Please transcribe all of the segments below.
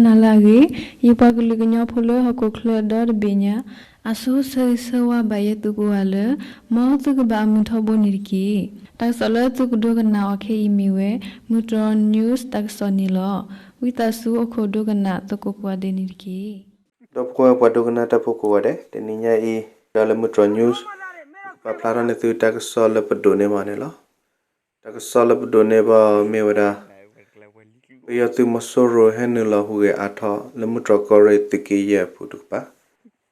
နၤလၢအဂ့ၤ, ယပှၤကလုာ်ကညီဖိလၢဟီၣ်ခိၣ်ချၢဒီတဘ့ၣ်ညါ, အဆိဆၢဂ့ၤဆၢဝါဘၣ်ယဲသုကိးဂၤလၢ မ်သုကဘၣ်အမုာ်ထီဘိန့ၣ်တက့ၢ်. တၢ်ကစီၣ်လၢသုကဒိကနၣ်အီၤခဲအံၤမ့ၢ်ဝဲ မုၢ်တြီၢ် news တၢ်ကစီၣ်န့ၣ်လီၤ. ဝံသးစူၤအိၣ်ခိးဒိကနၣ်သကိးကိးဂၤဒဲးန့ၣ်တက့ၢ်. ဒီပုၢ်ဝဲၢ်ပှၤဒိကနၣ်တၢ်ဖိကိးဂၤဒဲး, တနံၤညါအံၤ ဒီးလၢမုၢ်တြီၢ် news ပာ်ဖျါထီၣ်န့ၢ်သုတၢ်ကစီၣ်လၢပဒိးန့ၢ်ဘၣ်န့ၣ်လီၤ. တၢ်ကစီၣ်လၢပဒိးန့ၢ်ဘၣ်မ့ၢ်ဝဲဒၣ် ပယီၤသုးမီၤစိရိၤဟဲနုာ်လီၤဟူးဂဲၤအါထီၣ်လၢမုၢ်တြီၢ်ကီၢ်ရ့ၣ်သုးက့ယဲၢ်အပူၤတကပၤ,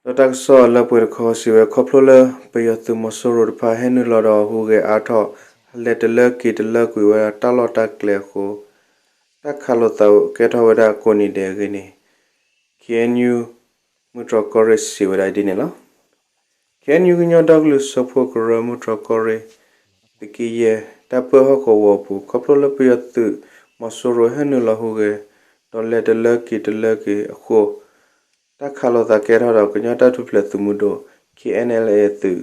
ဒီးတၢ်ကစီၣ်လၢပှဲၤတခီစံးဝဲ ခီဖျိလၢပယီၤသုးမီၤစိရိၤတဖၣ်ဟဲနုာ်လီၤဒီးဟူးဂဲၤအါထီၣ် လဲၤတလၢက့ၤတလၢကွံာ်ဝဲဒၣ်တၢ်လီၢ်တၢ်ကျဲအဃိ တၢ်ခးလိာ်သးကဲထီၣ်ဝဲဒၣ်ကိးနံၤဒဲးအဂ့ၢ်န့ၣ် KNU မုၢ်တြီၢ်ကီၢ်ရ့ၣ်စံးဝဲဒၣ်ဒ်န့ၣ်လီၤ. KNU ကညီဒီကလုာ်စၢဖှိၣ်ကရၢမုၢ်တြီၢ်ကီၢ်ရ့ၣ် သုးက့ယဲၢ် တၢ်ပၢဟီၣ်ကဝီၤအပူၤ ခီဖျိလၢပယီၤသုးမီၤစိရိၤဟဲနုာ်လီၤဟူးဂဲၤ ဒီးလဲၤတလၢက့ၤတလၢက့ၤအဃိ တၢ်ခးလိာ်သးကဲထီၣ်ဒီးကညီတၢ်ထူၣ်ဖျဲးသုးမုၢ်ဒိၣ် KNLA အသုး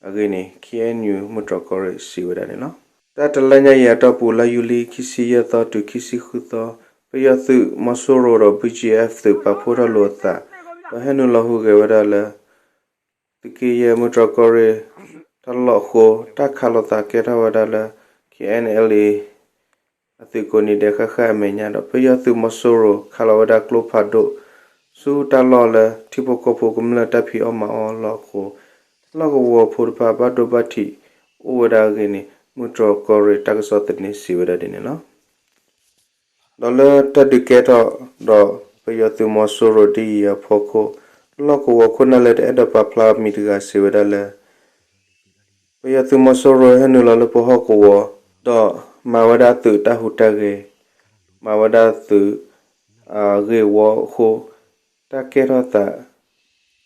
အဂ့ၢ်န့ၣ် KNU မုၢ်တြီၢ်ကီၢ်ရ့ၣ်စံးဝဲဒၣ်န့ၣ်လီၤ. တၢ်တလါညါအံၤအတီၢ်ပူၤ လါယူၤလံ ခံဆံယဲၢ်သီတုၤခံဆံဃုသီ ပယီၤသုးမီၤစိရိၤဒီး BGF သုးပာ်ဖှိၣ်ထီၣ်လိာ်အသး ဒီးဟဲနုာ်လီၤဟူးဂဲၤဝဲဒၣ်လၢ သုးက့ယဲၢ်မုၢ်တြီၢ်ကီၢ်ရ့ၣ် တၢ်လီၢ်အဃိ တၢ်ခးလိာ်သးကဲထီၣ်ဝဲဒၣ်လၢ KNLA အသုးကိးနံၤဒဲးဃၣ်ဃၣ်အမဲာ်ညါဒီး ပယီၤသုးမီၤစိရိၤခးလီၤဝဲဒၣ်ကျိဖးဒိၣ် ဆူတၢ်လီၢ်လၢထံဖိကီၢ်ဖိကမျၢၢ်တၢ်ဖံးအီၣ်မၤအီၣ်လီၢ်အဃိ တၢ်လီၢ်ကဝီၤဖိတဖၣ်ဘၣ်ဒိဘၣ်ထံးအိၣ်ဝဲဒၣ်အဂ့ၢ်န့ၣ် မုၢ်တြီၢ်ကီၢ်ရ့ၣ်တၢ်ကစီၣ်သန့စံးဝဲဒၣ်ဒ်န့ၣ်လီၤ. ဒီးလၢတၢ်ဒုးကဲထီၣ်ဒီးပယီၤသုးမီၤစိရိၤဒ်အံၤအဖီခိၣ် လီၢ်ကဝီၤခိၣ်နၢ်လၢတအဲၣ်ဒိးပာ်ဖျါမံၤတဂၤစံးဝဲဒၣ်လၢ ပယီၤသုးမီၤစိရိၤဟဲနုာ်လီၤလၢပဟီၣ်ကဝီၤ ဒီးမၤဝဲဒၣ်သုးတၢ်ဟူးတၢ်ဂဲၤ, မၤဝဲဒၣ်သုး ဂ့ၢ်ဝီအဃိ တၢ်ကဲထီၣ်သး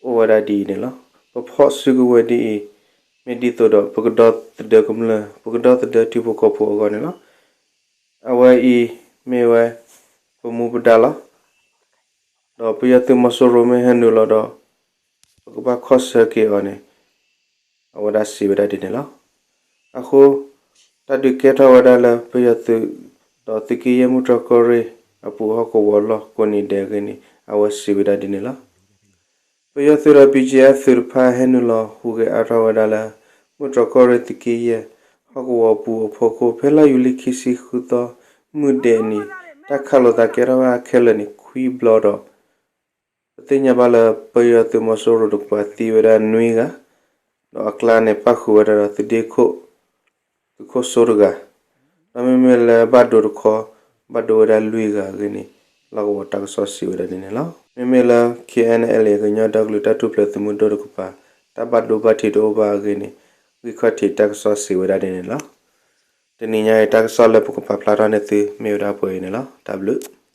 အိၣ်ဝဲဒၣ်ဒ်အံၤန့ၣ်လီၤ. ပဖီၣ်စုကဝဲၤဒ်အံၤ မ့ၢ်ဒ်သိးဒီး ပကဒီသဒၢကမျၢၢ် ပကဒီသဒၢထံဖိကီၢ်ဖိအဂီၢ်န့ၣ်လီၤ. အဝဲအံၤမ့ၢ်ဝဲ ပမူပဒါလီၤ. ဒီးပယီၤသုးမီၤစိရိၤမ့ၢ်ဟဲနုာ်လီၤဒီး ပကဘၣ်ခီၣ်ဆၢက့ၤအီၤန့ၣ် အဝဲဒၣ်စံးဝဲဒၣ်ဒ်န့ၣ်လီၤ. အဃိ တၢ်ဒုးကဲထီၣ်ဝဲဒၣ်လၢပယီၤသုး ဒီးသုးက့ယဲၢ်မုၢ်တြီၢ်ကီၢ်ရ့ၣ်အပူၤဟီၣ်ကဝီၤလီၢ်ကိးနံၤဒဲးအဂ့ၢ်န့ၣ် အဝဲစံးဝဲဒၣ်ဒ်န့ၣ်လီၤ. ပယီၤသုးဒီး BGF သုးတဖၣ်ဟဲနုာ်လီၤဟူးဂဲၤအါထီၣ်ဝဲဒၣ်လၢ မုၢ်တြီၢ်ကီၢ်ရ့ၣ်သုးက့ယဲၢ် ဟီၣ်ကဝီၤပူၤအဖီခိၣ် ဖဲလါယူၤလံခံဆံဃုသီ မုၢ်ဒဲးအနံၤ တၢ်ခးလိာ်သးကဲထီၣ်ဝဲခဲလၢာ်န့ၣ် ခွံဘျီဒီး ပသ့ၣ်ညါဘၣ်လၢ ပယီၤသုးမီၤစိရိၤတကပၤသံဝဲဒၣ်နွံဂၤ, ဒီးအကျါန့ၣ် ပၣ်ဃုာ်ဝဲဒၣ်ဒီးသုးဒ့ခိၣ် သုးခိၣ်စိတဂၤ, ဒီးမ့မ့ၢ်လၢဘၣ်ဒိတခီ ဘၣ်ဒိဝဲဒၣ်လွံၢ်ဂၤအဂ့ၢ်န့ၣ် လီၢ်ကဝီၤတၢ်ကစီၣ်စံးဝဲဒၣ်ဒ်န့ၣ်လီၤ. မ့မ့ၢ်လၢ KNLA ကညီဒီကလုာ်တၢ်ထူၣ်ဖျဲးသုးမုၢ်ဒိၣ်တကပၤ တၢ်ဘၣ်ဒိဘၣ်ထံးတအိၣ်ဘၣ်အဂ့ၢ်န့ၣ် ဂံၢ်ခီၣ်ထံးတၢ်ကစီၣ်စံးဝဲဒၣ်ဒ်န့ၣ်လီၤ. တနံၤညါအံၤတၢ်ကစီၣ်လၢပကပာ်ဖျါထီၣ်န့ၢ်သုမ့ၢ်ဝဲဒၣ်ပှဲၤအံၤန့ၣ်လီၤ. တၢ်ဘျုး